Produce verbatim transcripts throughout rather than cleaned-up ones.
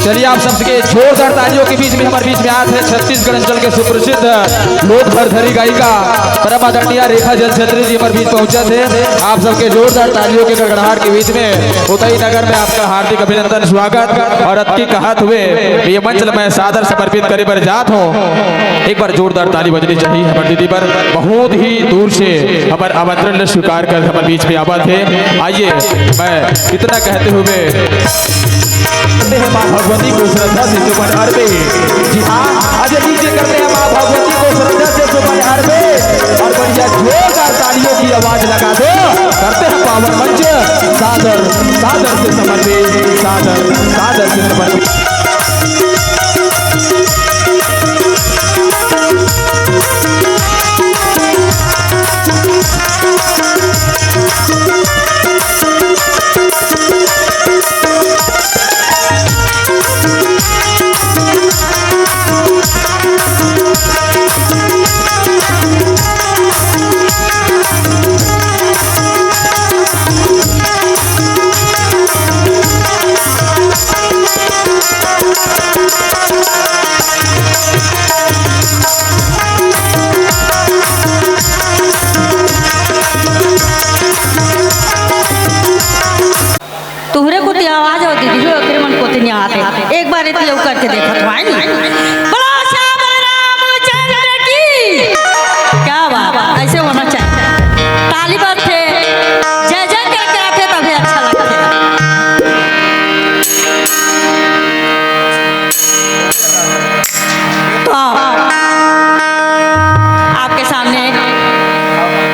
चलिए, आप सबके जोरदार तालियों के बीच में, हमारे बीच में आत हे छत्तीसगढ़ अंचल के सुप्रसिद्ध लोक भरथरी गायिका परम आदरणीय रेखा जैन छेत्री जी हमारे बीच पहुंचत हे। आप सबके जोरदार तालियों के गड़गड़ाहट के बीच में उतई नगर में आपका हार्दिक अभिनंदन, स्वागत। और अतकी कहत हुए ये मंच ल मैं सादर समर्पित करे बर जात हूँ। एक बार जोरदार ताली बजनी चाहिए हमारे दीदी बर, बहुत ही दूर से हमारे आमंत्रण ल स्वीकार कर हमारे बीच में आवत हे। आइए, मैं इतना कहते हुए करते हैं माँ भगवती को श्रद्धा से सुमन अर्पित। जी हाँ, आज नीचे करते हैं माँ भगवती को श्रद्धा से सुमन अर्पित। और बढ़िया जोरदार तालियों की आवाज लगा दो। करते हैं पावन मंच सादर, सादर से समर्पित, सादर, सादर से समर्पित। तुहरे कोती आवाज हो दीदी हो, एकरे मन कोती नहीं आते। एक बार इतने ऊपर के देखत हुआ है नहीं। बोलो श्याम रामचंद्र की। क्या बात, ऐसे होना चाहिए। ताली बजथे, जय जय करके आथे, तभी अच्छा लगथे। तो आपके सामने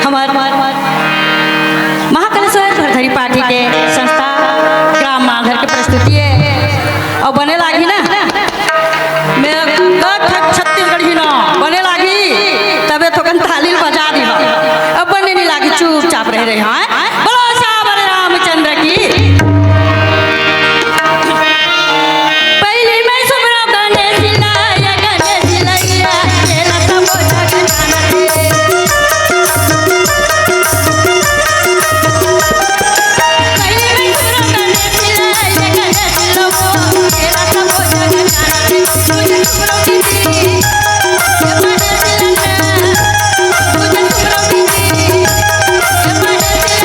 हमार महाकालेश्वर भरथरी पार्टी के संस्था ग्राम मांगहर के प्रस्तुति हे। अउ बने लागही ना? मैं ग-, ख-, छत्तीसगढ़ी ना बने लागही, तबे थोकन ताली बजा दी। अब बने नहीं लागी, चुपचाप रह रहे हैं। बोलो साबर रामचंद्र की। पहली मैं सुमरो गणेश ला, या गणेश लैया, तेला सबो जग जानथे। पहली मैं सुमरो गणेश ला, या गणेश लो, तेला सबो जग जानथे। तुझे सुमरो दीदी, या गणेश लैया, तुझे सुमरो दीदी, या गणेश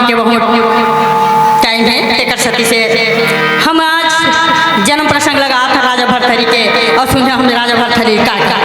के बहुत टाइम हे, तेकर सेती से हम आज जन्म प्रसंग लगात हन राजा भरथरी के, अउ सुनहू हम राजा भरथरी का, का।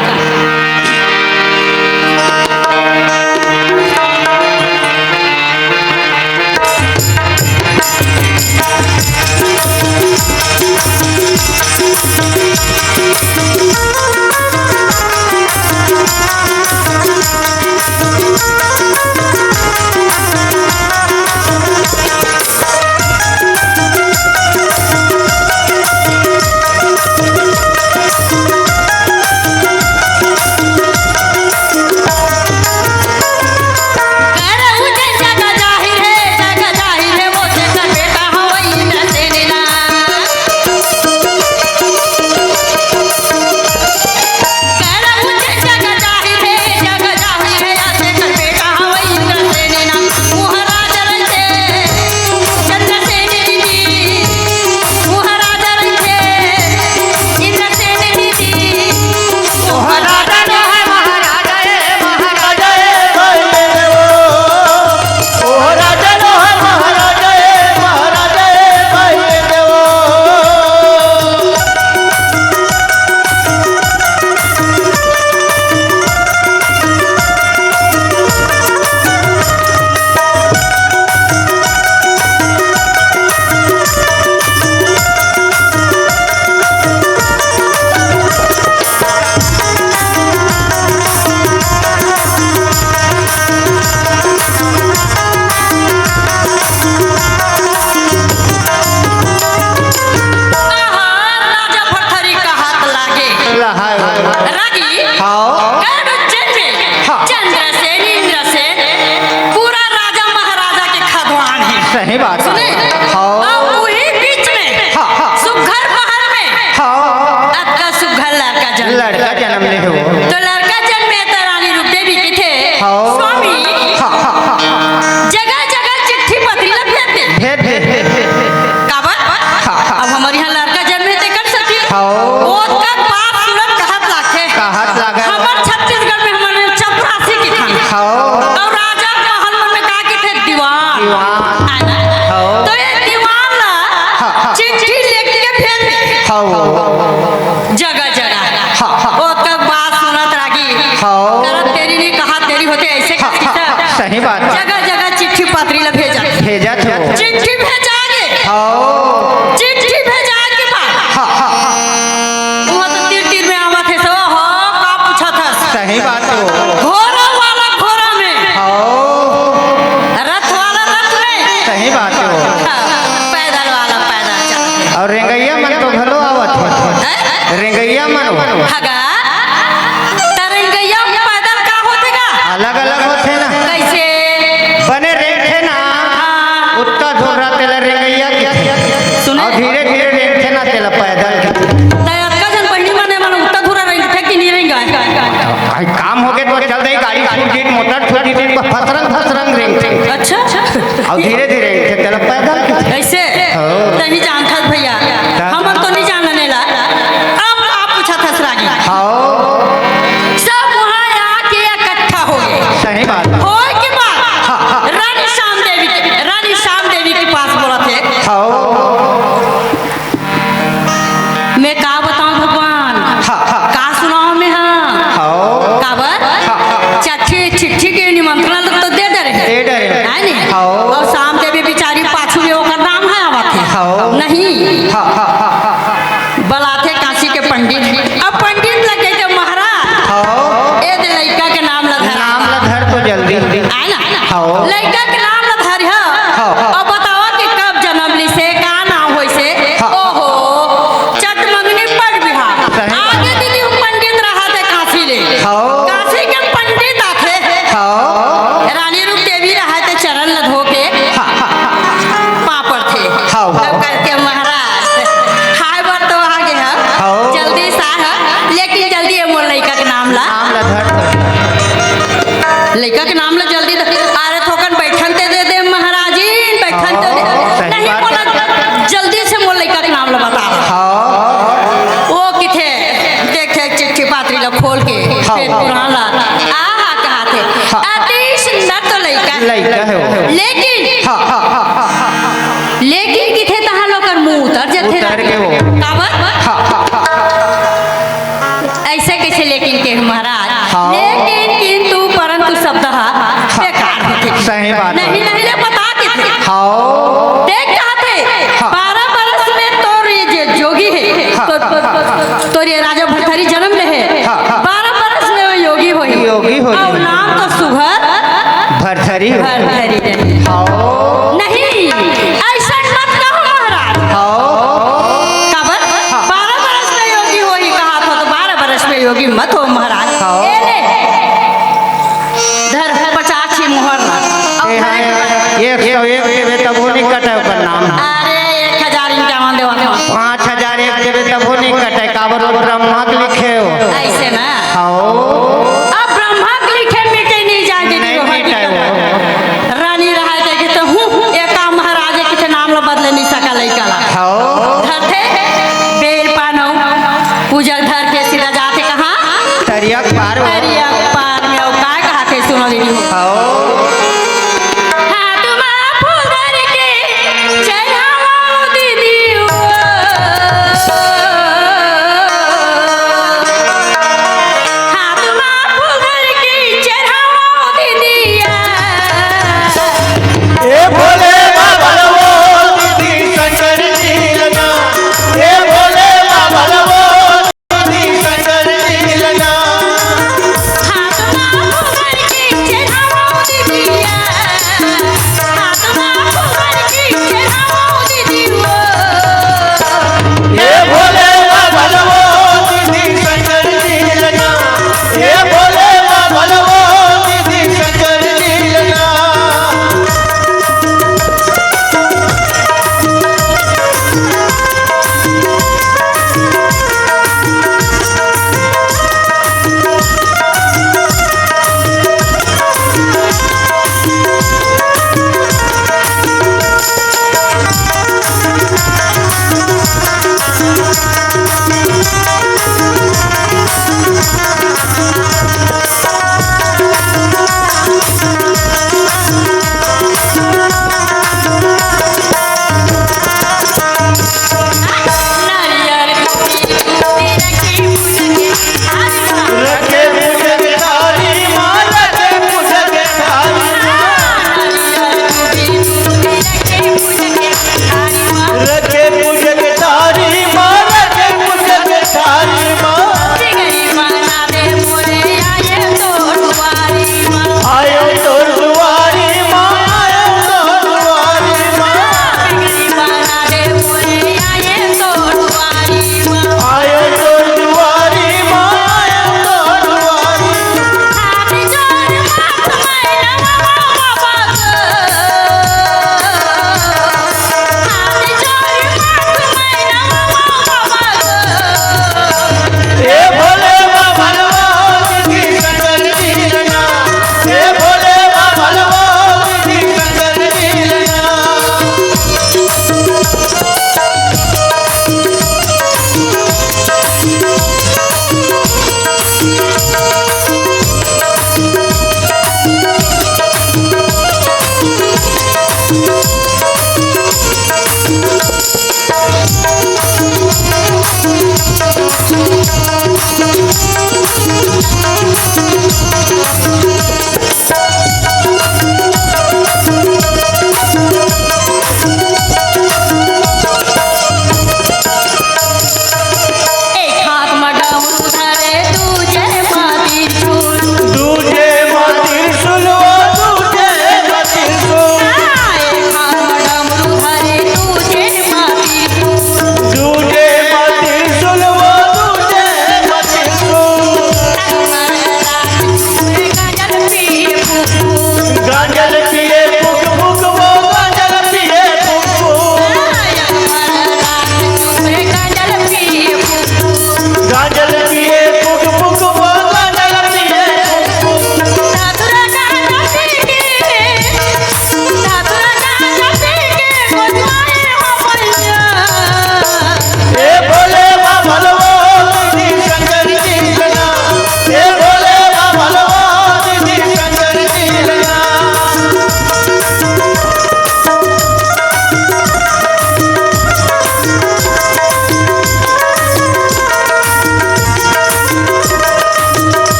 आहा, राजा भरथरी का हाथ लागे। लहाय। रागी, हाँ। कर्ण जन्मे, हाँ। चंद्रसेन, इंद्रसेन, पूरा राजा महाराजा के खदवान हे। सही बात हे। सुने? हाँ। अउ उही बीच में, हाँ, हाँ। सुघर महल में, हाँ। अतका सुघर लड़का जन्मे। लड़का जन्म ले हो। तो लड़का जन्मे त रानी रूपदेवी कथे, हाँ। स्वामी, हाँ, हाँ, हाँ। जगह जगह चिट्ठी पत्री ल भेज दे। भेज, भेज, भेज, भेज। काबर? हाँ, हाँ। अब हमर इहाँ लड़का जन्मे तेकर सेती। हाँ। ओतका बात सुनत कहत लागथे। कहत लागथे। हमर छत्तीसगढ़ में हमन चपरासी कथन। हाँ। अउ राजा महल मन में का कथे? दीवान। दीवान। हे ना? हाँ। तो ये दीवान ला हाँ, हाँ। चिट्ठी लिख के भेज दे। हाँ। जगह जगह। हाँ, हाँ। ओतका बात सुनत रागी। हाँ। करत देरी नहीं, कहत देरी होथे, अइसे हाँ, कहिथे। हाँ, सही बात हे। जगह जगह चिट्ठी पत्री ल भेजत। भेजत हो। चिट्ठी भेजा गे। हाँ। चिट्ठी भेजा के बाद हाँ, हाँ, हाँ। उहाँ तो तीर तीर में आवत हे, सो हो, का पूछत हस? सही बात हो। घोड़ा वाला घोड़ा में। हाँ। रथ वाला रथ में। सही बात हो। हाँ, पैदल वाला पैदल चल। अउ रेंगइया मन तो घलो आवत हे। हैं? रेंगइया मन हो। हगा, त रेंगइया पैदल का होथे गा? अलग-अलग होथे ना। कइसे? बने रेंगथे ना, हाँ। ओतका धुर्रा तेला रेंगइया कथे। सुने? अउ धीरे-धीरे रेंगथे ना, तेला पैदल कथे। त अतका झन बहिनी मन, मन ओतका धुर्रा रेंगथे कि नइ रेंगय? भाई, काम होगे त चल दे, गाड़ी छूट जही, मोटर छूट जही, त फसरंग फसरंग रेंगथे। अच्छा। अउ धीरे धीरे रेंगथे, तेला पैदल कथे। अइसे? हाँ। तहीं जानथस भइया, का? हमन तो नइ जानन एला। अब का पूछत हस रागी? हाँ। सब उहाँ आके इकट्ठा होगे। सही बात। होय के बाद हाँ, हाँ। रानी श्याम देवी के, रानी श्याम देवी के पास बोलत हे। हाँ। मैं का बतावं भगवान? हाँ, हाँ। का सुनावं मैं हा? हाँ। काबर? हाँ, हाँ। चिट्ठी, चिट्ठी के निमंत्रण तो दे डरे हे। दे डरे हे। हे नी? हाँ। अउ श्याम देवी बिचारी पाछू में ओकर नाम हे आवत हे। हाँ। नहीं। हाँ, हाँ, हाँ, हाँ। बलाथे काशी के पंडित। अब पंडित लगे के महाराज। हाँ। ए दे लइका के नाम ल धर। नाम ल धर तो जल्दी। हे ना? हाँ। लइका के नाम ल धर। हाँ। अब बतावा कि कब जनम लिसे, का नाम होइसे? हाँ। ओहो, चट मंगनी पट बिहाव। सही बात। आगे दीदी हम पंडित रहत हे काशी ले। हाँ। काशी के पंडित आथे। हाँ। रानी रूप देवी रहत हे चरण ल धो के। हाँ, हाँ, हाँ। पाँव परथे। हाँ, हाँ। तब करथे महाराज। नहीं, नहीं ले पता किथे। हाव। देख कहाथे, हाँ। बारह बरस में तोर ये जे जोगी हे, हाँ, तो, हाँ, तो, हाँ, हाँ। तोर ये राजा भरथरी जन्म ले हे। हाँ, हाँ। बारह बरस में वो योगी होही। योगी होही। अउ नाम तो सुघर भरथरी हो। भरथरी रही। हाव। नहीं, अइसन मत कहो महाराज। हाव। काबर? हाँ। बारह बरस में योगी होही कहाथो, तो बारह बरस में योगी मत हो महाराज। हाव। ए ले। धर पचास ही मोहर ला। ए, हाँ, एक सौ एक देबे तभो नइ कटय ओकर नाम। अरे, एक हजार इक्यावन देवा। पाँच हजार एक देबे तभो नइ कटय, काबर वो ब्रह्मा के लिखे हो। अइसे ना? हाव। अब ब्रह्मा के लिखे मिटे नइ जाय दीदी, नइ मिटे वो। रानी रहाय के कहथे, हूँ, हूँ, एका महाराज के नाम ला बदले नइ सका लइका ला। हाव। धरथे, बेल पान अउ पूजा धर के सीधा जाथे कहाँ? तरिया के पार हो। तरिया के पार में अउ काय कहाथे सुनो दीदी हो। हाव। हाथ मा फूल धर के चढ़ावो दीदी हो। हाथ मा फूल धर के चढ़ावो दीदी। ए भोले बाबा लो दीदी शंकर जी लगा। ए भोले बाबा लो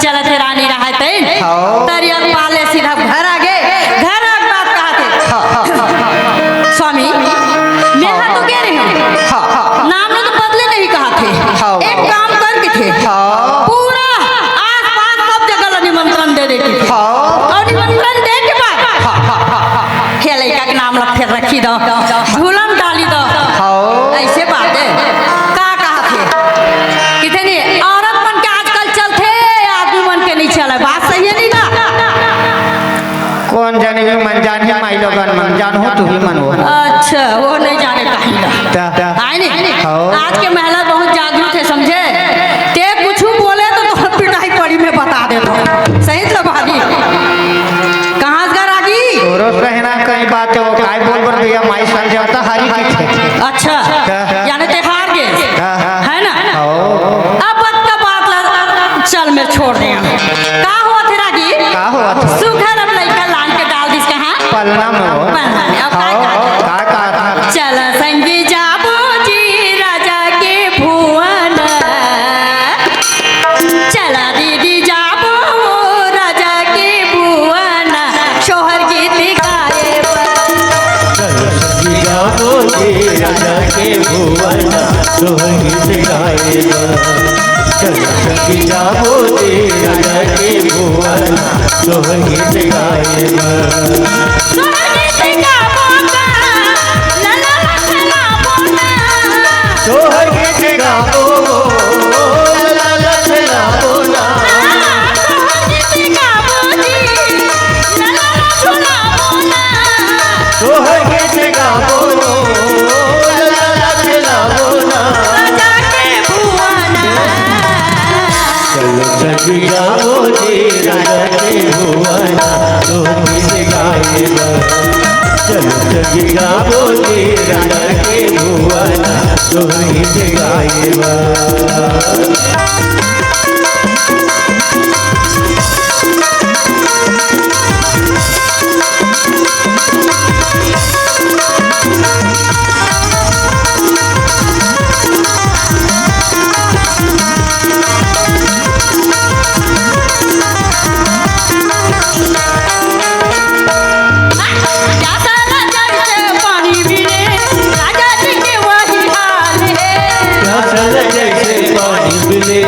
चलत हे रानी रहय तैं। हाँ। तरिया पाले सीधा घर आ गे। घर आ के बात कहत हे। हाँ, हाँ, हाँ। स्वामी, मैं हाँ, तो हाँ। गे रहे हँव। हाँ, हाँ, हाँ। नाम ला तो बदले नहीं कहत हे। हाँ। एक काम कर कथे। हाँ। पूरा आस-पास सब जगह ला निमंत्रण दे दे कथे। हाँ। अउ निमंत्रण दे के बाद हाँ, हाँ, हाँ, हाँ। हे लइका के नाम ला फेर रखी दव, झूला म डाली दव। हाँ। अइसे बात हे। का कहत हे? कथे नहीं, औरत मन के आजकल चलथे, आदमी मन के नहीं चलय। बात सही हे नहीं गा? कोन जाने भी मन जाने, माई लोगन मन जानहू, तुही मन हो। अच्छा, वो नहीं जाने कहीं ना। ता, ता। आय नहीं? हाँ। आज के महिला बहुत जागरूक हे, समझे? तैं कुछू बोले तो तोर पिटाई पड़ी, मैं बता देथँव। सही तो भाभी। कहाँ से घर आ गई? तोरो कहना कहीं बात हे, वो काय बोल बर भैया, माई समझौता हारी की थे। अच्छा, ता, ता। यानी तैं हार गे। ता, ता। हे ना? हाँ। अब बात का बात ला, चल मैं छोड़ दे। का होवत हे रागी? का होवत हे? सुघर अब लइका लान के डाल दिस कहाँ? पलना में हो। पलना में। अब का हाँ, कहत हे? का कहत हे? चल संगी जाबो जी राजा के भुवन। चल दीदी जाबो राजा के भुवन। सोहर गीत गाए बर। चल सखी जाबो जी राजा के भुवन, सोहर गीत गाए बर। चल सखी जाबो जी राजा के भुवन, सोहर गीत गाए बर। सोहर गीत गाबो गा, लला लखना बोला। सोहर गीत गाबो, लला लखना बोला। सोहर गीत गाबो जी, लला लखना बोला। सोहर गीत गाबो, लला लखना बोला। राजा के भुवन। चलो सखी गाबो जी राजा के भुवन, सोहर गीत गाए बर। चलो सखी गाबो जी राजा के भुवन, सोहर गीत गाए बर। प्यासा ला जइसे पानी मिले, राजा जी के वही हाल हे। प्यासा ला जइसे पानी मिले,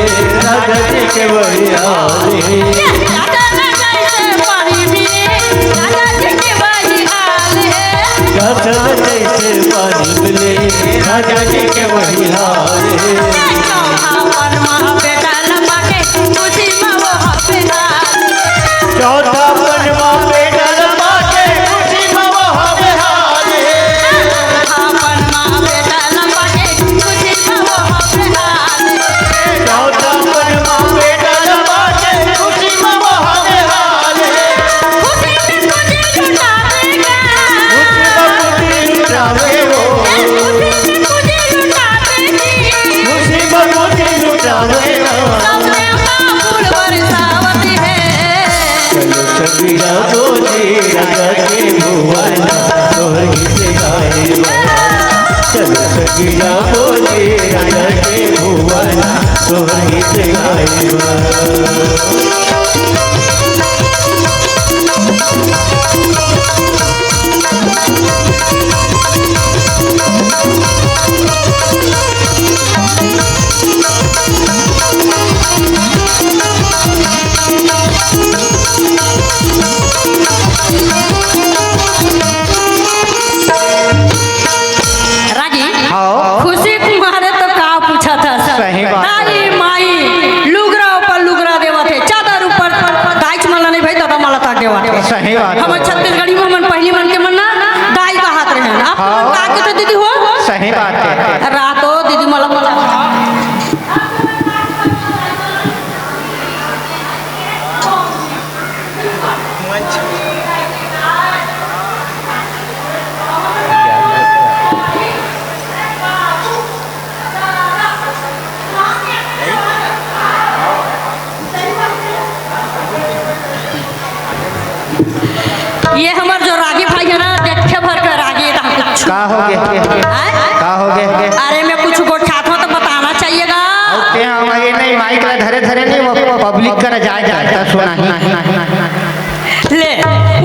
राजा जी के वही हाल हे। प्यासा ला जइसे पानी मिले, राजा जी के वही हाल हे। प्यासा ला जइसे पानी मिले, राजा जी के वही हाल हे। चौहापन मा बेटा लपा के, खुशी मा वो हबे हाल। चौथापन मा बेटा लपा के, खुशी मा वो हबे हाल हे। चौथापन मा बेटा लपा के, खुशी मा वो हबे हाल। चौथापन मा बेटा लपा के, खुशी मा वो हबे हाल हे। खुशी में खुशी लुटा देगा। खुशी मा खुशी लुटावे वो। खुशी में खुशी लुटा देगी। खुशी मा खुशी लुटावे वो। सबने माँ फूल बरसावती है। चलो सखी जाबो जी राजा के भुवन, सोहर गीत गाए बर। चलो सखी जाबो जी राजा के भुवन, सोहर गीत गाए बर। रागी, हाँ। खुशी के मारे तो का पूछत हस? सही बात। दाई, माई, लुगरा ऊपर लुगरा देवत हे, चादर ऊपर दाईच मन ला नहीं भाई, ददा मन ला तक देवत हे। सही बात। हमर छत्तीसगढ़ी में हमन पहिली मन के मन ना दाई कहत रहे। अब हाँ। का कहत दीदी हो? सही बात हे। रातो दीदी मन ला ये हमर जो रागी भाई हे ना, देखे भर के रागी हे, तहाँ कुछ। का होगे? आय? का होगे? अरे, मैं कुछ गोठात हँव तो बताना चाहिए गा। अउ ते हम ये नहीं माइक ला धर धरे नहीं, वो पब्लिक करा जाए, जाए, जाए, सुना ही। ले,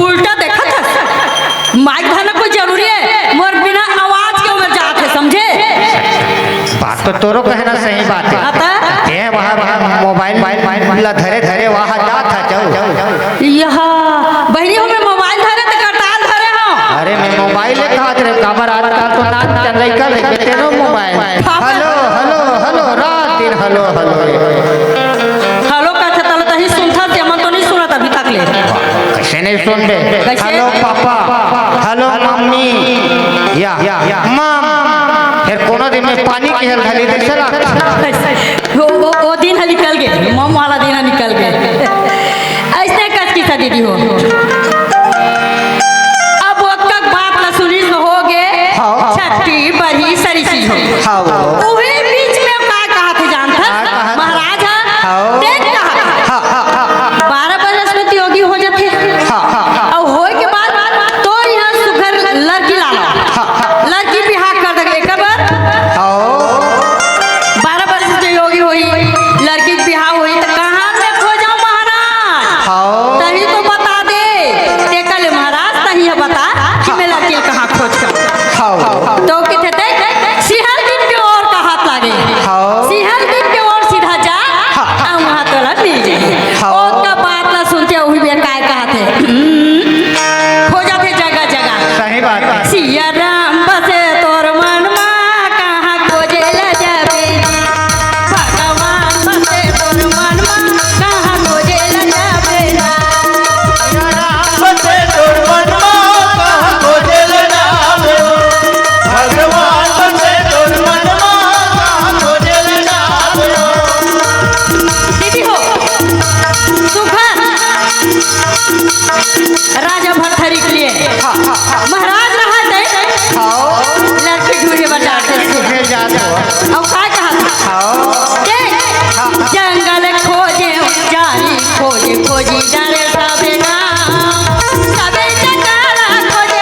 उल्टा देखत हस। माइक धरना कोई जरूरी हे? मोर बिना आवाज के उमर जात हे, समझे? बात तो तोरो कहना सही बात हे। हाँ, त? ते वहाँ, वहाँ मोबाइल, मोबाइल, मोबाइल ला धरे, धरे वहाँ जात हे, जाओ। यहाँ, बहिनी हो, मैं मोबाइल धरे त करताल धरे हँव। अरे, मैं मोबाइल ले कहा रे, काबर आजकल तो नाच चल रही, कर रही, तेरो मोबाइल। हाँ। हेलो, हेलो, हेलो, रात दिन हेलो, हेलो। हेलो कहथे तले तहीं सुनथस, हमन तो नहीं सुनत अभी तक ले। कइसे नहीं सुनबे? कइसे? हेलो पापा, हेलो मम्मी, या, या, मम। फेर कोनो दिन में पानी के हल धली, कइसे लागथे? वो, वो, वो दिन ह निकल गे, मम वाला दिन ह निकल गे। अइसने कस किस्सा दीदी हो। अब ओतका बात ला सुनिस हो गे, हाँ, हाँ। छट्ठी बरही सरिसी हो। हाँ, वो। उही बीच में का कहत हे जानथस? का कहत हे? महाराज ह, हाँ। देख कहत हे। हाँ, हाँ, हाँ, हाँ। बारह बरस में तो योगी हो जाथे। हाँ, हाँ, हाँ। अउ होए के बाद तोर यहाँ सुघर लड़की ला लो। हाँ, हाँ। लड़की बिहाव कर देंगे। एक बार हाँ। बारह बरस के योगी होही, लड़की के बिहाव होही, त कहाँ में खोजव महाराज? हाँ। तहीं तो बता दे, तेकर ले महाराज, तहीं ह बता कि मैं लड़की ल कहाँ खोज कर। हाँ। तो किथे ते सिहल दीप के ओर का हाथ लागे। हाँ। सिहल दीप के ओर सीधा जा, हाँ। अउ वहाँ तोला मिल जाही। हाँ। ओतका बात ला सुनते उही बेर काय कहत हे? हम्म, खोजत हे जगह जगह। सही बात हे। सिया राम बसे तोर मन मा, कहाँ खोजे ल जाबे? भगवान बसे तोर मन मा, कहाँ खोजे ल जाबे? बसे तोर मन मा, कहाँ खोजे ल जाबे? भगवान बसे तोर मन मा, कहाँ खोजे ल जाबे? दीदी हो, सुघर राजा भरथरी के लिए। हाँ, हाँ, हाँ। महाराज रहा दे। हाँ। लड़की ढूंढे बता दे। ढूंढे जात हो। अउ का कहत हे? हाँ। दे। हाँ, हाँ। जंगल खोजे जानी, खोजे, खोजी डरे सबे गाँव। सबे जंगल खोजे,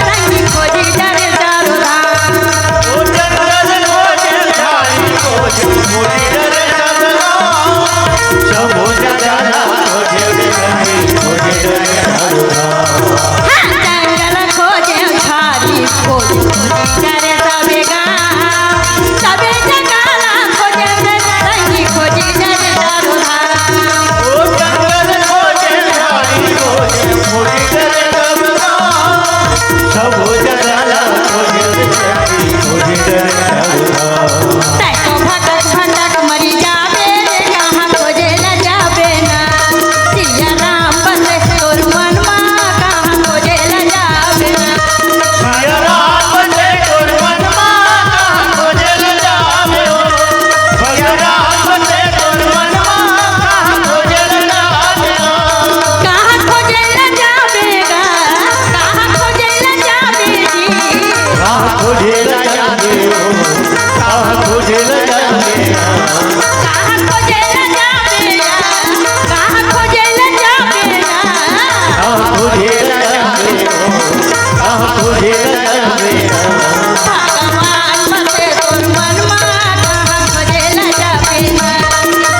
रंगी खोजी डरे चारों धाम। ओ जंगल खोजे जानी, खोजे, खोजी डरे सबे गाँव। सबो जंगल खोजे, रंगी खोजी डरे चारों धाम। हाँ, जंगल खोजे, झाड़ी खोजे, खोजी डरे सबे गाँव। सबे जंगल खोजे, रंगी खोजी डरे चारों धाम। ओ जंगल खोजे, झाड़ी खोजे, खोजी डरे सबे गाँव। सबो जंगल खोजे, रंगी खोजी डरे चारों धाम। तै तो भटक भटक मरी जाबे, कहाँ खोजे ल जाबे ना। सिया राम बसे तोर मन मा, कहाँ खोजे ल जाबे ना। सिया राम बसे तोर मन मा, कहाँ खोजे ल जाबे हो। सिया राम बसे तोर मन मा, कहाँ खोजे ल जाबे हो। कहाँ खोजे ल जाबे गा, कहाँ खोजे ल जाबे जी। कहाँ खोजे ल जाबे हो। कहाँ खोजे ल जाबे ना? कहाँ खोजे ल जाबे ना? कहाँ खोजे ल जाबे ना? कहाँ खोजे ल जाबे हो? कहाँ खोजे ल जाबे ना? भगवान बसे तोर मन मा, कहाँ खोजे ल जाबे ना?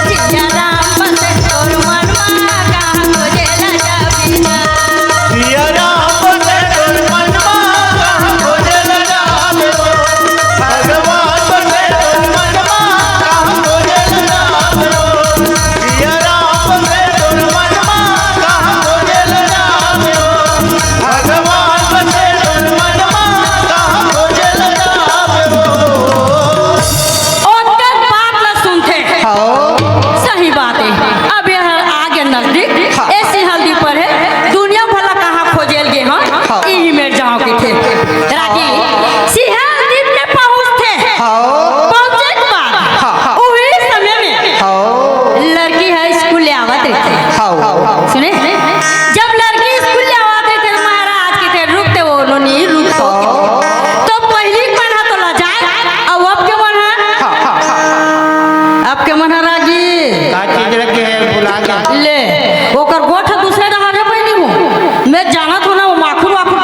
सिया राम बसे तोर मन मा, कहाँ खोजे ल जाबे ना? सिया राम बसे तोर मन मा, कहाँ खोजे ल जाबे हो? भगवान बसे तोर मन मा, कहाँ खोजे ल जाबे हो? सिया राम बसे तोर मन मा, कहाँ खोजे ल जाबे हो? भगवान बसे तोर मन मा, कहाँ खोजे ल जाबे हो? ओकर बात ल सुनथे। हाँ। सही बात हे। अब ये हर आगे नजदीक, हाँ। ए सिहल दीप पर हे, दुनिया भला कहाँ खोजे ल गे हँव, हाँ। इही मेर जाँव कहिथे। रागी सिहल दीप में पहुँचथे। हाँ। पहुँचे के बाद हाँ, हाँ। उही समय में हाँ। लड़की ह स्कूल ले आवत रहिथे। हाँ। सुने? जब लड़की स्कूल ले आवत रहिथे, महाराज कहिथे, "रुक ते, वो नोनी, रुक तो।" हाँ। तो पहिली मन ह तो लजाय, अउ अब के मन ह? हाँ, हाँ, हाँ। अब के मन ह रागी। का चीज रखे हे, भुला गे। ले, ओकर गोठ दूसरे डहर हे बहिनी हो। मैं जानत हँव ना, वो माखुर वाखुर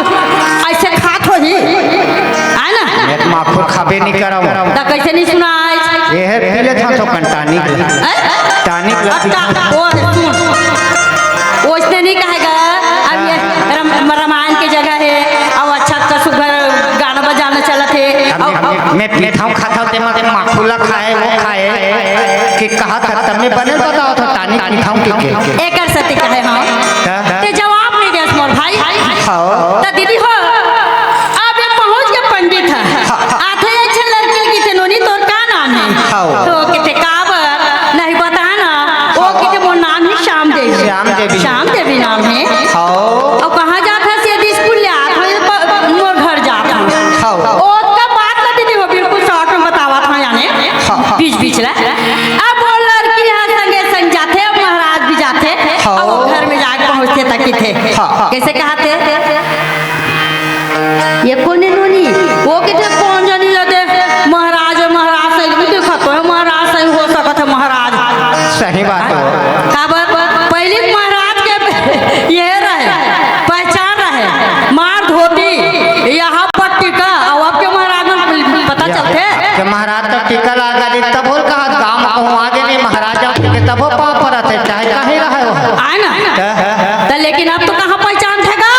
अइसे खात होही। आय ना? मैं तो माखुर खाबे नहीं करँव। त कइसे नहीं सुनाय? ये हे, पी लेथँव तो कंटानी के। हैं? टानिक अब लगती। ता-, ओ, सुन, ओइसने नहीं कहेगा। अब ये रम-, रमायण के जगह हे, अउ अच्छा का सुघर गाना बजाना चलत हे। अब अउ, मैं, अउ मैं पीथाऊं खाथाऊं, ते मत माखुला खाए, वो खाए, कि कहा था, तब मैं बने बताओ था, टानिक पीथाऊं के, के। एकर सती कहे, हाँ। त? ते जवाब नहीं देस मोर भाई। हाँ। त दीदी हो, अब ये पहुंच के पंडित ह। हाँ, हाँ। आथे एक झन लड़की ल किथे, "नोनी, तोर का नाम हे?" हाँ। तो किथे, "काबर?" नहीं बता ना। वो किथे, "मोर नाम हे श्याम देवी।" श्याम देवी। श्याम देवी नाम हे। हाँ। अउ कहाँ जात हस? ये स्कूल ले आत हस, ये प-, मोर घर जात हस। हाँ। ओतका बात ल दीदी हो, बिल्कुल short में बतावत हंव, याने हाँ, हाँ। बीच बीच ला। अब वो लड़की ह संगे संग जाथे, अब महाराज भी जाथे, हाँ। अब वो घर में जाके पहुंचथे त किथे। हाँ, हाँ। कइसे कहाथे? ये कोन हे नोनी? वो किथे कोन जनी जाथे? महाराज हे, महाराज सही भी दिखत हे, महाराज सही हो सकत हे महाराज। सही बात हे। काबर? पहिली महाराज के ये रहे, पहचान रहे, मार धोती, यहाँ पर टीका, अउ अब के महाराज मन पता चलथे? के महाराज तो टीका लगा दी, तब बोल कहा गांव कहूँ आगे नहीं महाराज जाओ के तब वो पाँव परत हे, चाहे कहीं रहे हो। आय ना? त? त लेकिन अब तो कहाँ पहचान थे गा?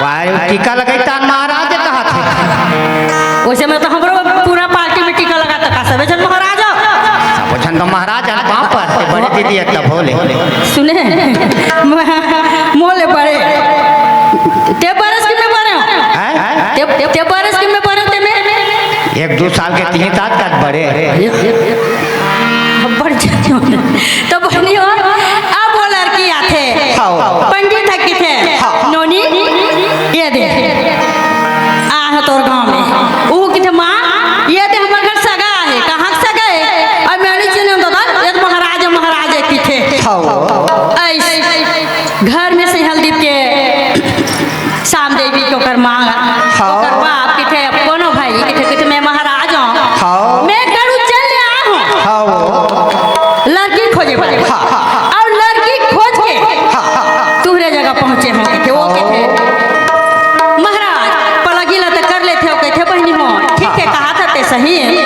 वाह, टीका लगाई तान महाराज कहा थे। वैसे में तो हमरो पूरा पार्टी में टीका लगा था, सबे झन महाराज हो। सबे झन तो महाराज हे, पाँव परत हे, बड़े दीदी हे तब बोले। सुने, मोले बड़े, ते बरस के में बड़े हो? हैं? ते, ते, ते बरस के में बड़े हो, ते में? एक दू साल के तीन साल तक बड़े। बड़ जाते हो। तो बहनी हो, अब वो लड़की आथे। हाँ। पंडित ह किथे, हाँ। नोनी, ये दे। आ हे तोर गांव में। ऊ किथे, "माँ, ये दे हमर घर सगा हे।" "कहाँ के सगा हे?" "अब मैं नहीं चिन्हूं दादा, ये तो महाराज हे, महाराज हे," किथे। हाँ। ऐसे घर में से हल्दी के श्याम देवी के ओकर माँ, हाँ। ओकर बाप किथे, कोनो भाई किथे, किथे, "मैं महाराज हूँ, हाँ। मैं गरु चल ले आया हूँ।" हाँ वो। लड़की खोजे बर। हाँ, हाँ, हाँ। अउ लड़की खोज के हाँ, हाँ, हाँ। तुहरे जगह पहुँचे हंव किथे, वो किथे, "महाराज, पलगी ला तो कर लेथे हो," कथे, "बहनी हो, ठीक हे, हाँ, हाँ। कहा था ते सही हे।"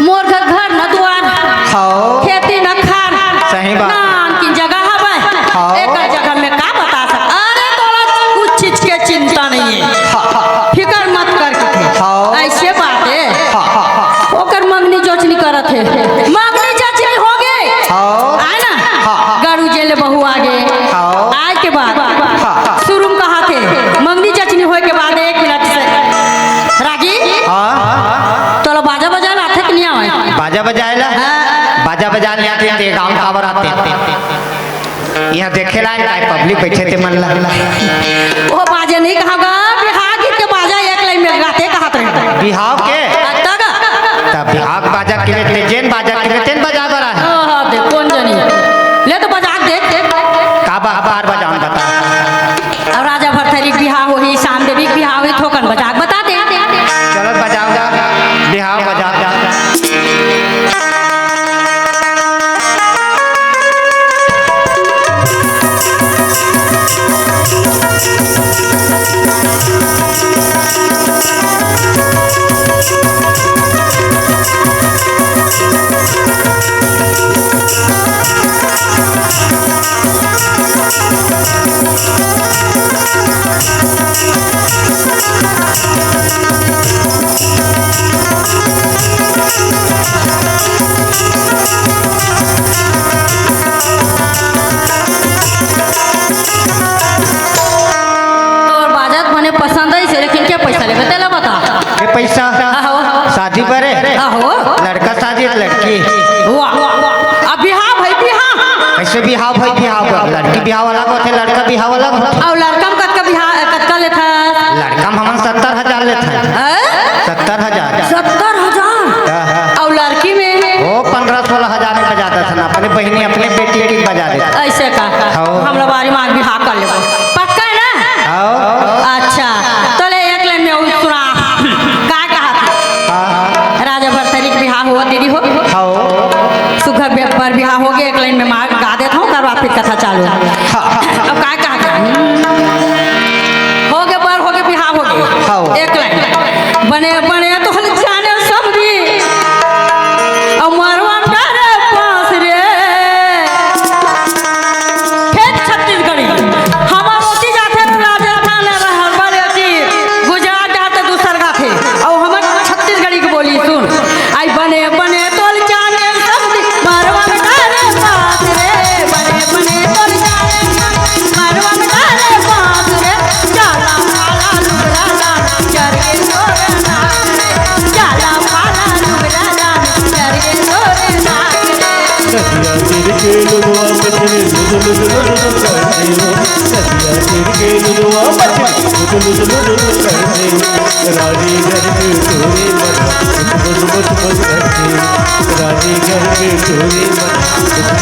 मोर घर, घर न दुआर, हाँ। खेती न खार, सही बात। नानकिन जगह हवय, हाँ। एकर जगह में का बता सक-, अरे तोला कुछ चीज के चिंता नहीं हे, हाँ, हाँ। फिकर मत कर किथे। हाँ। ऐसे बात हे। हाँ, हाँ, हाँ। ओकर मंगनी जोचनी करत हे, मंगनी जचनी हो गे, हाँ। आय ना? हाँ, हाँ। गरु जेले बहू आ गे, हाँ। आय के बाद हाँ, हाँ। शुरू में कहा थे, मंगनी जचनी होय के बाद एक मिनट से, रागी, हाँ। तोला बाजा बजाना आथे कि नहीं आवय? बाजा बजाए ला? हाँ। बाजा बजाए ला आथे, ते गाँव काबर आथे? यहाँ देखे ला आए, public बैठे ते मन ला। वो बाजे नहीं कहा गा, बिहाव गीत के बाजा एक लाइन में गाथे कहत रहे। बिहाव के? तब? तब बिहाव के बाजा के में ते जेन बाजा के में तेन बजा बर आहे। हाँ, हाँ, दे, कोन जनी? ले तो बजा दे। का बा-, बार बजावन बता। अब राजा भरथरी के बिहाव होही, श्याम देवी के बिहाव होही, थोकन बजा के बता दे। चलो बजाओ, बिहाव बजा। तोर बाजा त बने पसंद आइस हे, लेकिन के पैसा लेबे, तेला बता। के पैसा? आहो। शादी बर हे? आहो। लड़का शादी, लड़की? वाह। अब बिहाव भाई, बिहाव। कैसे बिहाव भाई, बिहाव बर? लड़की बिहाव अलग होथे, लड़का बिहाव अलग होथे। अउ लड़का में कतका बिहाव, कतका लेथस? लड़का में हमन सत्तर हजार लेथन। हैं? सत्तर हजार। सत्तर हजार? हाँ, हाँ। अउ लड़की में? वो पन्द्रह सोलह हजार में बजा देथन, अपने बहिनी, अपने बेटी के बजा देथन। ऐसे का? हाँ। हमला बारी मांग बिहाव कर लेबो। पक्का हे ना? हाँ। अच्छा, तो ले एक लाइन में अउ सुना। का कहा था? हाँ। राजा भरथरी के बिहाव होवत दीदी हो। हाँ। सुघर बे-, बर बिहाव हो गे, एक लाइन में मार गा देत हंव, ओकर बाद फिर कथा चालू। हाँ, हाँ। अब का कहा था? हो गे बर, हो गे बिहाव, हो गे। हाँ। एक लाइन। बने, बने तो हल जाने सब भी। अब मरवा करे के लुलवा बचने लुलु लुलु लुलु लुलु करने हो। नदिया तीर के लुलवा बचने लुलु लुलु लुलु लुलु करने हो। रानी घर में टोरे मना कुछ मच मच मच करने हो। रानी घर में टोरे मना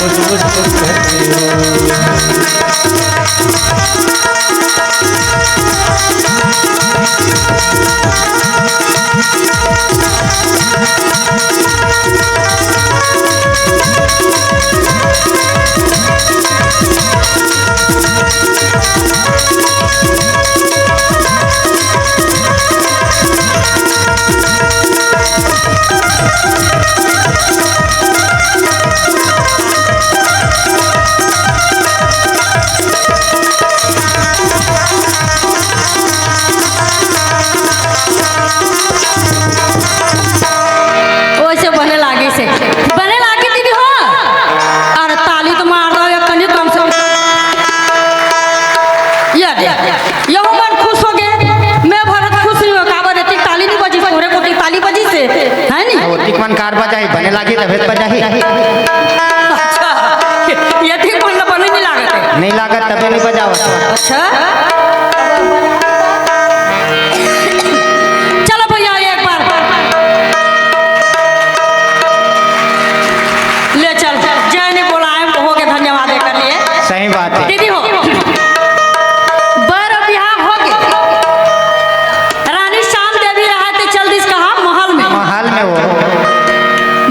कुछ मच मच मच करने हो। ओइसे बने लागे से, बने लागे दीदी हो। अरे ताली तो मार दो एक कनी कम से कम। ये दे, यहू मन खुश हो गए। मैं भरत खुश नहीं हो, काबर एती ताली नहीं बजी, तोरे को ताली बजी से, है नी? वो तिकमन कार बजाई, बने लागी तबे तो बजाई। अच्छा, ये ठीक मन ला बने नहीं लागत है। नहीं लागत तबे नहीं बजावत। अच्छा। चलो भैया, एक बार ले चल, जय ने बोलाए, हो के धन्यवाद कर लिए। सही बात है। दीदी हो, बर बिहाव हो गए। रानी श्याम देवी रहा तो चल दिस कहा महल में। महल में हो।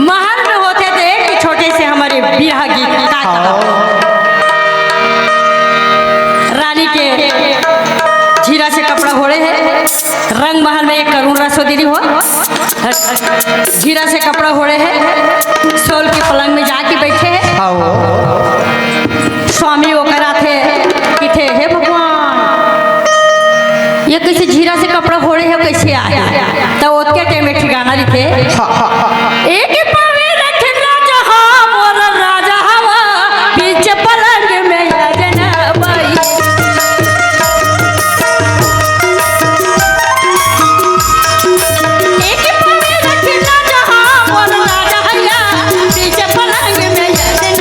महल में होते तो एक छोटे से हमारे बिरहा गीत का कहा। हाँ। रानी के झीरा से कपड़ा होड़े है, रंग महल में एक करुण रसो दीदी हो, झीरा से कपड़ा होड़े है, सोल के पलंग में जाके बैठे है। हाँ। स्वामी ओकर आथे, किथे, "हे भगवान, ये कैसे झीरा से कपड़ा होड़े है, कैसे आए?" तो ओतके टाइम में ठिकाना लिखे, हाँ, हाँ, हाँ। एक पावे रखना जहाँ मोर राजा हवा, बीच पलंग में अजनबी। एक पावे रखना जहाँ मोर राजा हवा, बीच पलंग में अजनबी।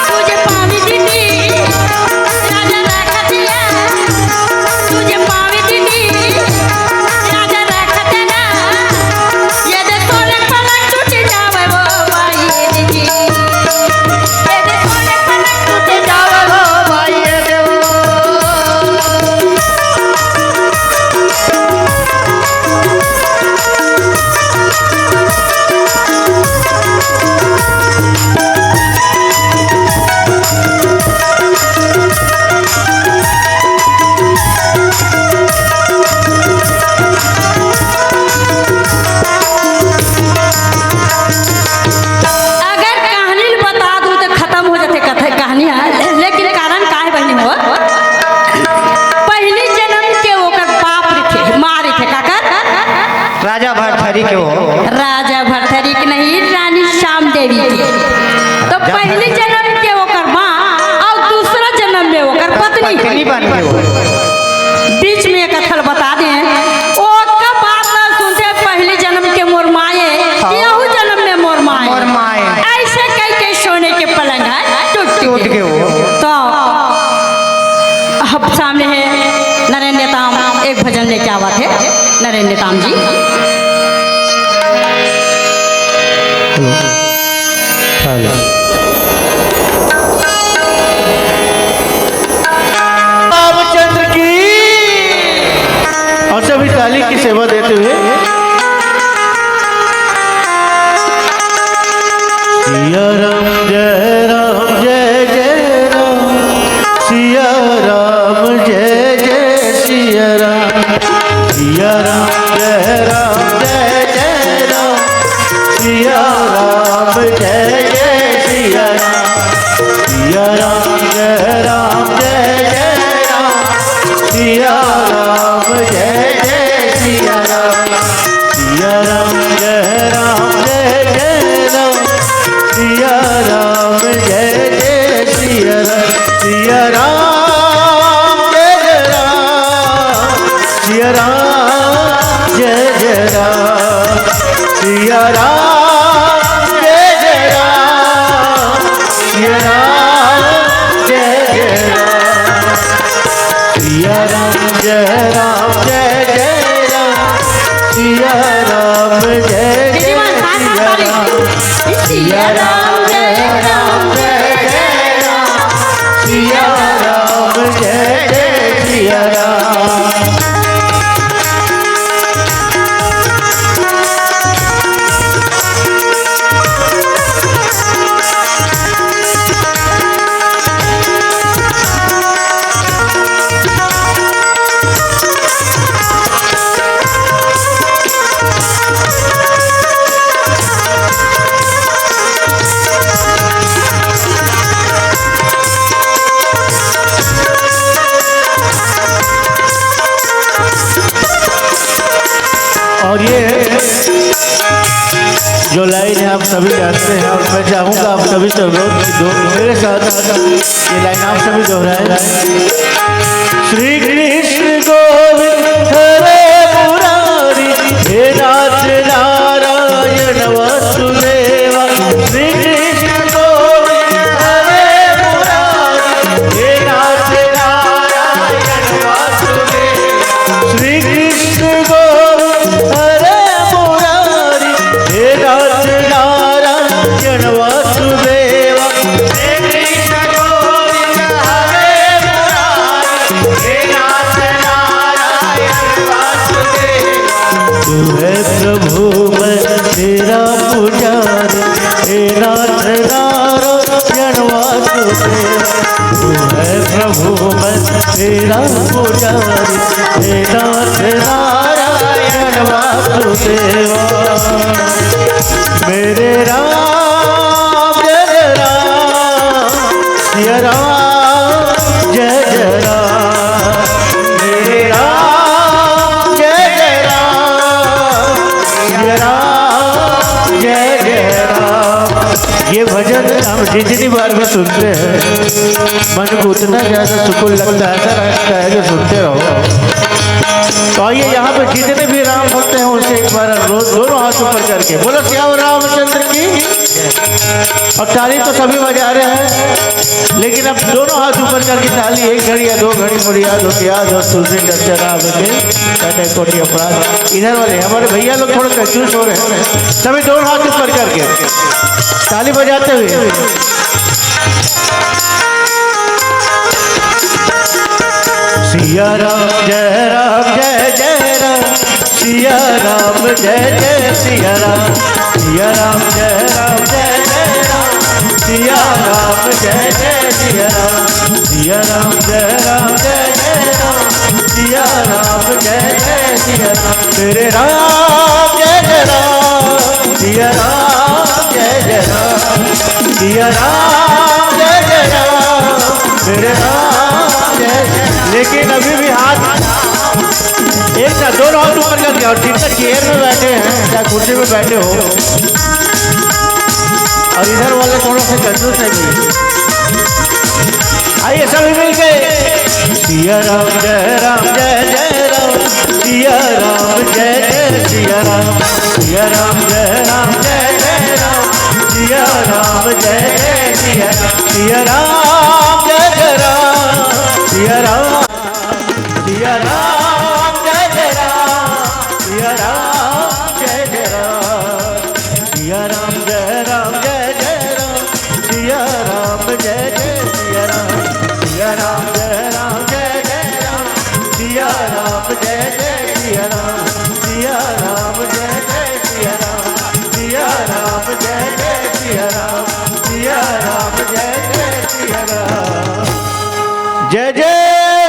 तुझे पानी दीदी, राजा रखतिया। तुझे पावे दीदी, राजा रखत ना। ये दे सोने पलंग टूट जावे वो बाई दीदी। ये दे सोने पलंग टूट जावे वो बाई दीदी। अगर कहानी ल बता दूं तो खत्म हो जाथे कथा, कहानी ह, लेकिन कारण का हे बहिनी हो? पहली जन्म के ओकर बाप रहिथे, माँ रहिथे, काकर? राजा भरथरी के हो। राजा भरथरी के नहीं, रानी श्याम देवी के। तो पहली जन्म के ओकर माँ और दूसरा जन्म में ओकर पत्नी। पत्नी बन के हो। बीच में एक कथा ल बता दें, ओकर बात ला सुनथे, पहली जन्म के मोर माए, हाँ। यहू जन्म में मोर माए। मोर माए। ऐसे कह के सोने के पलंग है, टूट टूट गए। गए हो। तो अब सामने है नरेंद्र नेताम, एक भजन लेके आवा थे नरेंद्र नेताम जी। हेलो। रामचंद्र की। और सभी सिया राम जय जय राम, सिया राम जय जय राम, सिया राम जय राम जय जय राम, सिया राम जय जय सिया राम, सिया राम जय राम जय जय राम, सिया राम जय जय सिया राम। और ये जो लाइन है, आप सभी जानते हैं, और मैं चाहूंगा आप सभी से अनुरोध कि दो मेरे साथ ये लाइन आप सभी दोहराएं। श्री कृष्ण गोविंद हरे मुरारी, हे नाथ नारायण वासुदेवा। श्री कृष्ण गोविंद हरे मुरारी, हे नाथ नारायण वासुदेवा। श्री कृष्ण गोविंद हरे मुरारी, हे नाथ नारायण वासुदेवा। हे कृष्ण गोविंद हरे मुरारी, हे नाथ नारायण वासुदेवा। तू है प्रभु मैं तेरा पुजारी, हे नाथ नारायण वासुदेवा। तू है प्रभु मैं तेरा पुजारी, हे नाथ नारायण वासुदेवा। मेरे राम जय जय राम, सिया राम जय जय राम, मेरे राम जय जय राम, सिया राम जय जय राम। ये भजन हम जितनी बार भी सुनते हैं, मन को उतना ज्यादा सुकून लगता है, ऐसा लगता है जो सुनते रहो। तो आइए, यहाँ पे जितने भी राम भक्त हैं, उनसे एक बार अनुरोध, दोनों हाथ ऊपर करके बोलो, सियावर रामचंद्र की। और ताली तो सभी बजा रहे हैं, लेकिन अब दोनों हाथ ऊपर करके ताली एक घड़ी या दो घड़ी मुझे याद हो, याद हो, तुलसी चर्चा राम के कहते कोटि अपराध। इधर वाले हमारे भैया लोग थोड़े कंफ्यूज हो रहे हैं, सभी दोनों हाथ ऊपर करके ताली बजाते हुए। सिया राम जय राम जय जय राम, सिया राम जय जय सिया राम, सिया राम जय राम जय जय राम, सिया राम जय जय सिया राम, सिया राम जय राम जय जय राम, सिया राम जय जय सिया राम। मेरे राम जय जय राम, सिया राम जय जय राम, सिया राम जय जय राम, मेरे राम जय जय। लेकिन अभी भी हाथ एक साथ, दोनों हाथ ऊपर करके, और जितने चेयर में बैठे हैं या कुर्सी में बैठे हो, और इधर वाले थोड़ा सा कंजूस है भी। आइए सभी मिलके, सिया राम जय राम जय जय राम, सिया राम जय जय सिया राम, सिया राम जय राम जय जय राम, सिया राम जय जय सिया राम, सिया राम जय जय राम, सिया राम, सिया राम जय जय राम, सिया राम जय जय राम, सिया राम जय राम जय जय राम, सिया राम जय जय सिया राम, सिया राम जय राम जय जय राम, सिया राम जय जय सिया राम, सिया राम जय जय सिया राम, सिया राम जय जय सिया राम, सिया राम जय जय सिया राम। जय जय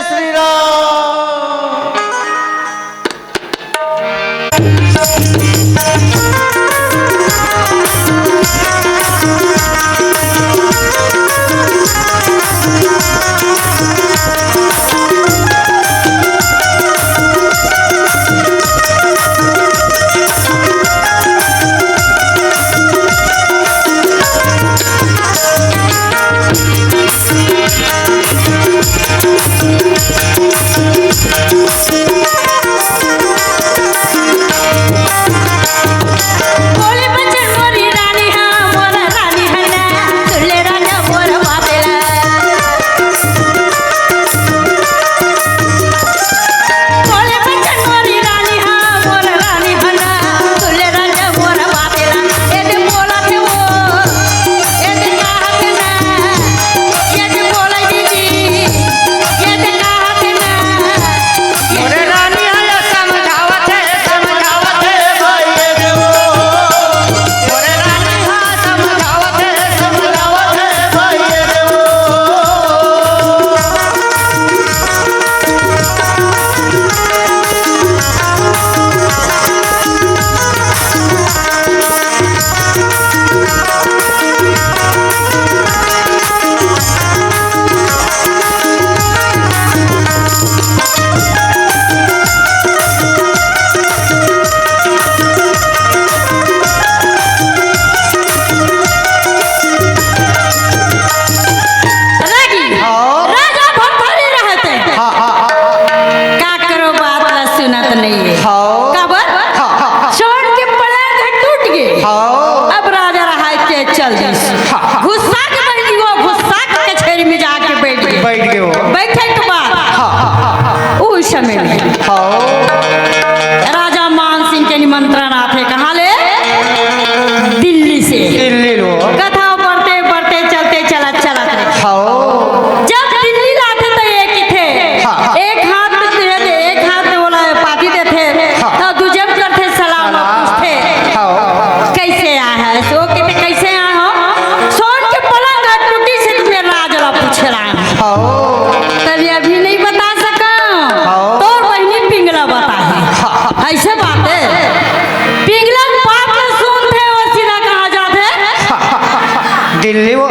दिल्ली वो।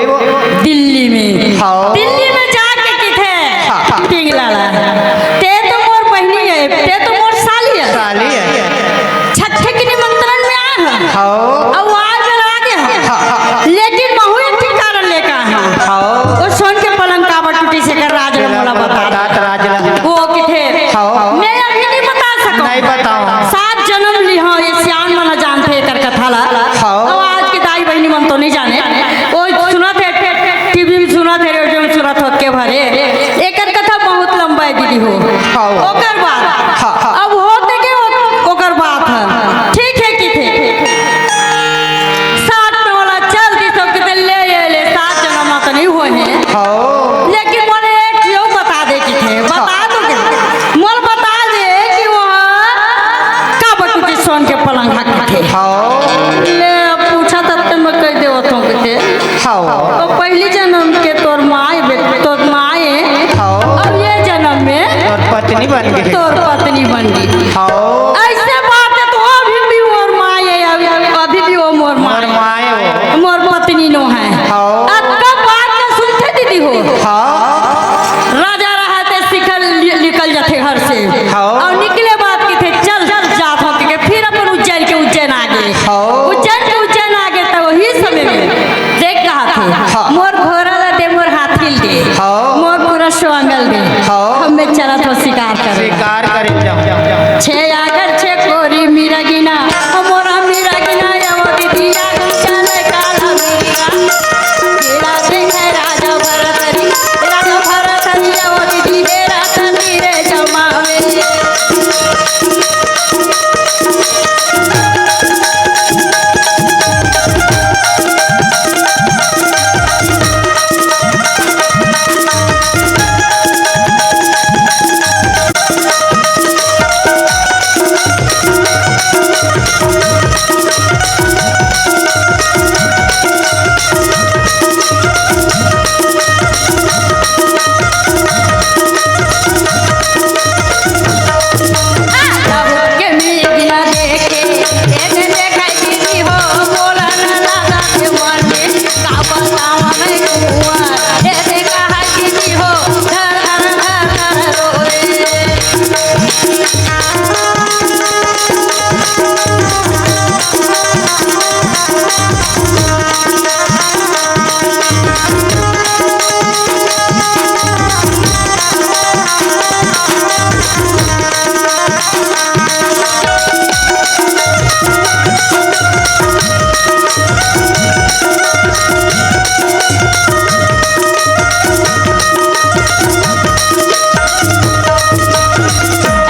दिल्ली में। हाँ। दिल्ली में जाके किथे? हाँ। पिंगला ला। ते तो मोर बहिनी है, ते तो मोर साली है। साली है। छट्ठे के निमंत्रण में आए हैं। हाँ। अब आज में आगे हैं। हाँ। लेकिन महू एक ठे कारण लेके आए हैं। हाँ। वो सोन के पलंग काबर टूटी से कर राज ला मोला बता। बतात राज ला। वो किथे? हाँ। मैं अभी नहीं बता सकूं। नहीं बताओ। सात जन्म ली हो, ये सियान मन जानथे एकर कथा ला। हाँ। अब आज के दाई बहिनी मन तो नहीं जाने। वो सुनत हे, टीवी में सुनत हे, रेडियो में सुनत हो के भरे। एकर कथा बहुत लंबा है दीदी हो। हाँ। ओकर बाद। हाँ, हाँ। अब होते के ओ-, ओकर बात है। ठीक है, ठीक है। सात में वाला चल दी सब के ले, ले, ले, सात जन्म तो नहीं हुए हैं। हाँ। लेकिन मोला एक यो बता दे किथे, बता दो के। मोला बता दे कि वहाँ का बटू के सोन के पलंग हा किथे। हाँ। ले, अब पूछा तब ते मैं कह देवत हूँ किथे। हाँ। तो पहली जन्म के तोर माँ बे-, तोर माँ है। हाँ। अब ये जन्म में तोर पत्नी बन गई। तोर पत्नी बन गई। हाँ। ऐसे बात है तो अभी भी मोर माँ है, अभी, अभी भी वो मोर माँ मोर है। माँ है वो। मोर पत्नी नो है। हाँ। अब कब बात का सुनते दीदी हो? हाँ। राजा रहा थे शिखर लि-, निकल जाते घर से। हाँ। और निकले बात की थे, "चल, चल, जात हो," के फिर अपन उज्जैन के उज्जैन आ गए। हाँ। उज्जैन के उज्जैन आ गए तो वही समय में देख कहा थे, हाँ। "मोर घोड़ा ला दे, मोर हाथी ला दे, हाँ। मोर पूरा स्वांगल दे, हाँ। हमें चलत हो शिकार करे।" शिकार करे जाओ। छे आगर छे कोरी मिरगिना, मोरा मिरगिना, या वो दीदी, या चले काला मिरगिना। तेरा देखे राजा भरत हरी, राजा भरत हरी, या वो दीदी, तेरा तनी रे जमावे।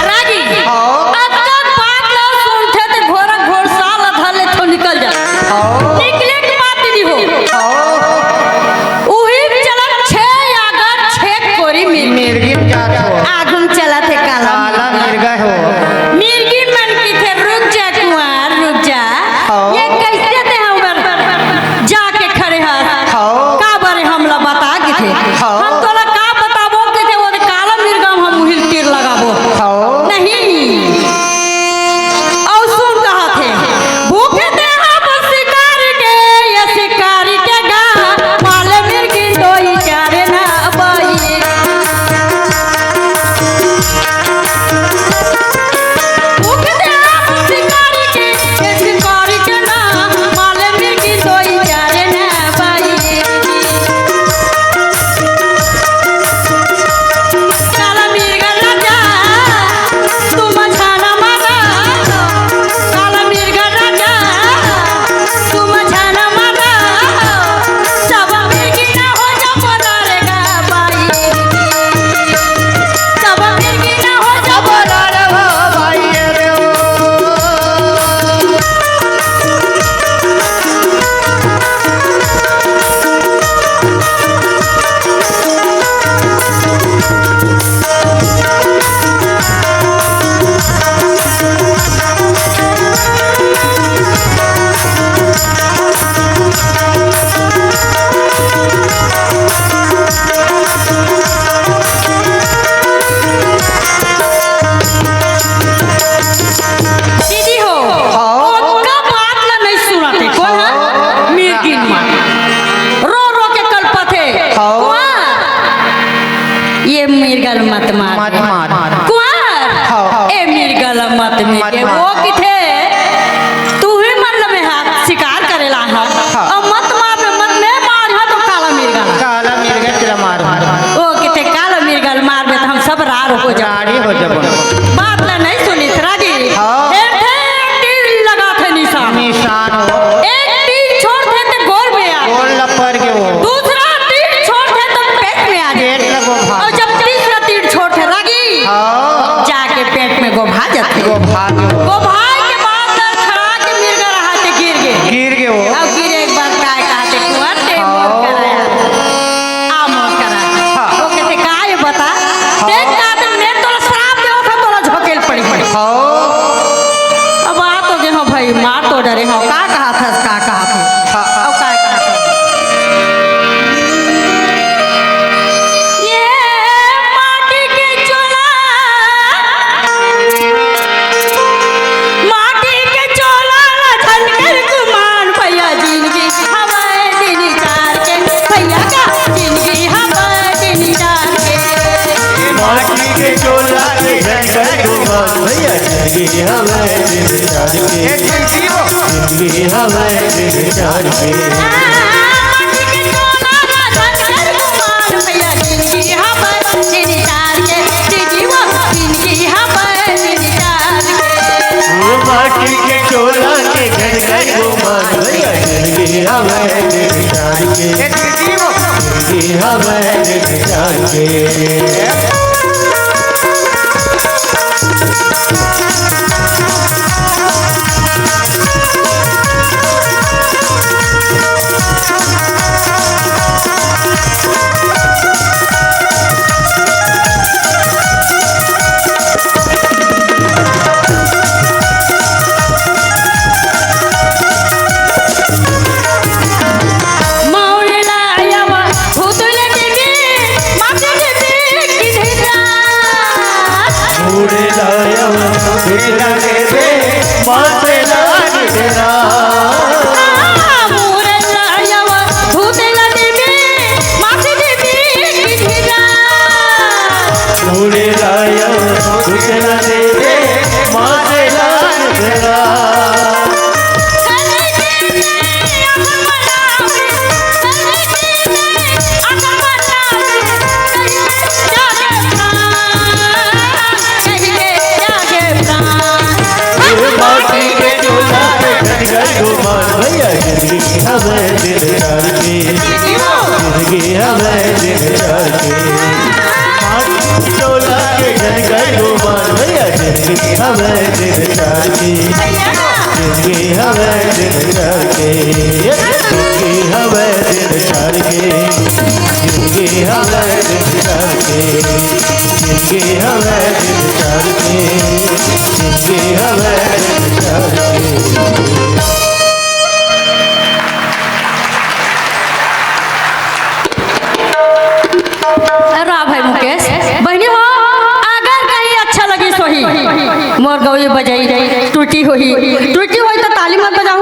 रागी, हाँ। अतका बात ला सुनथे ते घोड़ा घोड़साल ला धर लेथे निकल जाथे। हाँ। निकले के बात नहीं हो। हाँ। उही चलत छे आगर छे कोरी मिरगी। मिरगी जात हो। आगू में चलत हे काला काला मिरगा। मिरगा हो। मिरगी मन किथे, "रुक जा कुंवार, रुक जा।" हाँ। ये कैसे ते हमर जाके खड़े हस? हाँ। काबर हमला बता किथे। हाँ। हम तोला का बताबो किथे, वो काला मिरगा में हम उहिल तीर लगाबो। हाँ। नहीं। अउ सुन कहा थे, भूखे ते हम शिकार के, ये शिकार के गा, माल मिर्गी दोई चारे ना बाई। भूखे ते हम शिकार के, ये शिकार के ना, मिर्गा ल मत मार। मत मार। कुंवर, हाँ, हाँ। ए मिर्गा ल मत मार। मत मार। वो किथे, तू ही मन ल में हाथ शिकार करे ला हव। हाँ। अउ मत मार बे, मत में मार, हाँ, तो काला मिर्गा ल। काला मिर्गा तेला मार, मार। वो किथे काला मिर्गा ल मार बे, त हम सब रार हो जाबो। रार ही हो जाबो। बात ला नहीं सुनिस रागी। हाँ। हेरथे, तीर लगाथे निशान। निशान हो। एक तीर छोड़थे त गोड़ में आ। गोड़ ल पर गे वो। दूसरा तीर छोड़थे त पेट में आ जाथे। पेट ल गोभागे। अउ जब तीसरा तीर छोड़थे रागी, हाँ। जाके पेट में गोभा जाथे। गोभागे वो। गोभाय के बाद लड़खड़ा के मिर्गा रहा ते गिर गे। गिर गे वो। अउ गिरे के बाद काय कहथे, कुंवर ते मोर हाँ। करा आ। आ मोर करा। हाँ। वो कहथे, "काय बता? हाँ। देख का ते मैं तोला श्राप देवत हँव, तोला झोंके ल पड़ही।" हाँ। अब आ तो गे हँव भाई, मार तो डरे हँव, का कहत हस, का कहत हस? हाँ। अब का कहत हस? ये माटी के चोला, माटी के चोला ला झन कर गुमान भैया, जिनगी हवय दिन चार के, भैया का जिनगी हवय दिन चार के। माटी के चोला के झन कर गुमान भैया, जिनगी हवय दिन चार के। ए जिनगी हो। जिनगी हवय दिन चार के। माटी के चोला ला झन कर गुमान भैया, जिनगी हवय दिन चार के। जिनगी वो, जिनगी हवय दिन चार के। वो माटी के चोला के झन कर गुमान भैया, जिनगी हवय दिन चार के। ए जिनगी वो। जिनगी हवय दिन चार के। मुड़े लायव भूतला देवे, माथे देवे किधेरा। मुड़े लायव भूतला देवे, माथे लाल डेरा। मुड़े लायव भूतला देवे, माथे देवे किधेरा। मुड़े लायव भूतला देवे, माथे लाल डेरा। माटी के चोला के झन कर गुमान भैया, जिनगी हवय दिन चार के। जिनगी हवय दिन चार के। माटी के चोला के झन कर गुमान भैया, जिनगी हवय दिन चार के। जिनगी हवय दिन चार के। जिनगी हवय दिन चार के। जिनगी हवय दिन चार के। जिनगी हवय दिन चार के। जिनगी हवय दिन चार के। रा भाई मुकेश, बहिनी हो, अगर कहीं अच्छा लगिस होही, मोर गवई बजई त्रुटि होही, त्रुटि होही त ताली मत बजाव।